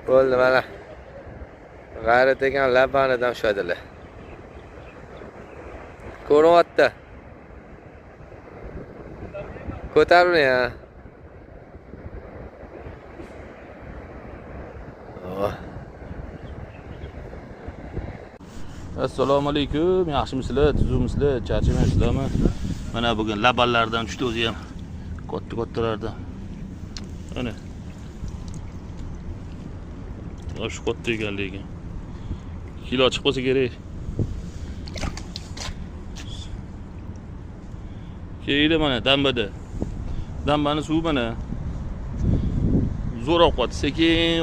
Bo'ldi mana. G'ayrat ekan labanidan ushladilar. Ko'rinyapti. Ko'taring ha. Assalomu alaykum, yaxshimisizlar, tuzukmisizlar, charchamaysizlarmi? Mana bugun labanlardan tushdi o'zi ham. Katta-kattalardan. Ana. Shu katta ekan lekin. Kilo chiqib qolsa kerak. Keldi mana dambada. Dambani suvi mana. Zo'r oqyapti, sekin.